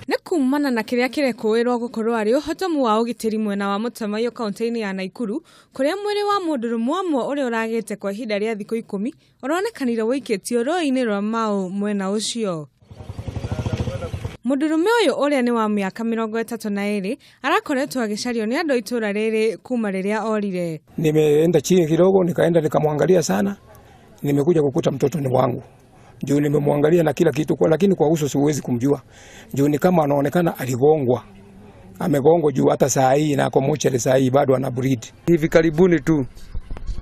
Nĩ kumana na kĩrĩa kĩrekũĩrwo gũkorwo arĩ ũhotomu wa ũgitĩri mwena wa Mũtamaiyũ kaunti-inĩ ya Naikuru, kũrĩa mwĩrĩ wa mũndũrũme ũmwe ũrĩa ũragĩte kwa ihinda rĩa thikũ 10 ũronekanire wũikĩtio rũĩ-inĩ rwa Mau mwena ũcio. Mũndũrũme ũyũ ũrĩa nĩ wa mĩaka 32 arakoretwo agĩcario nĩ andũ a itũũra rĩrĩ kuma rĩrĩa orire. Nimeenda chini kidogo, nikaenda nikamwangalia sana, nimekuja kukuta mtoto ni wangu. Juu nimemwangalia na kila kitu kwa, lakini kwa uso siwezi kumjua. Juu ni kama anaonekana aligongwa. Amegongwa juu hata saa hii na kwa mochari saa hii bado ana bleed. Hivi karibuni tu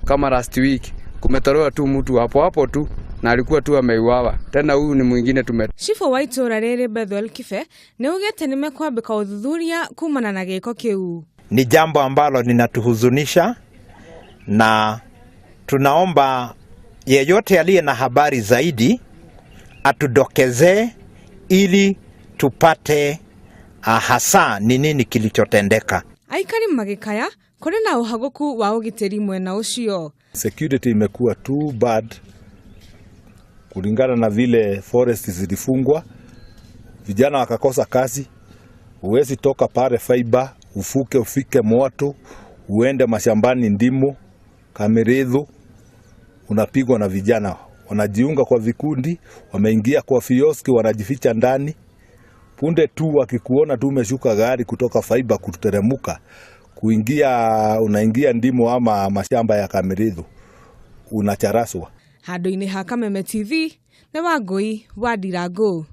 kama last week kumetolewa tu mtu hapo hapo tu na alikuwa tu ameuawa. Tena huyu ni mwingine tume. Cibũ wa itũũra rĩrĩ Bethwel Kibe nĩaugĩte nĩmekwambĩka ũthuthuria kumana na gĩko kĩu. Ni jambo ambalo linatuhuzunisha na tunaomba yeyote aliye na habari zaidi atudokezee ili tupate hasa ni nini kilichotendeka. Aikari magĩkaya kũrĩ na ũhagũku wa ũgitĩri mwena ũcio. Security imekuwa too bad kulingana na vile forest zilifungwa, vijana wakakosa kazi. Huwezi toka pale Faiba ufuke ufike Mwato uende mashambani Ndimu Kamirithu, unapigwa na vijana wanajiunga kwa vikundi, wameingia kwa fioski, wanajificha ndani. Punde tu wakikuona tu umeshuka gari kutoka Faiba kuteremuka kuingia, unaingia Ndimu ama mashamba ya Kamirithu, unacharaswa. Handũ-inĩ ha Kameme TV nĩ Wangũi wa Ndirango.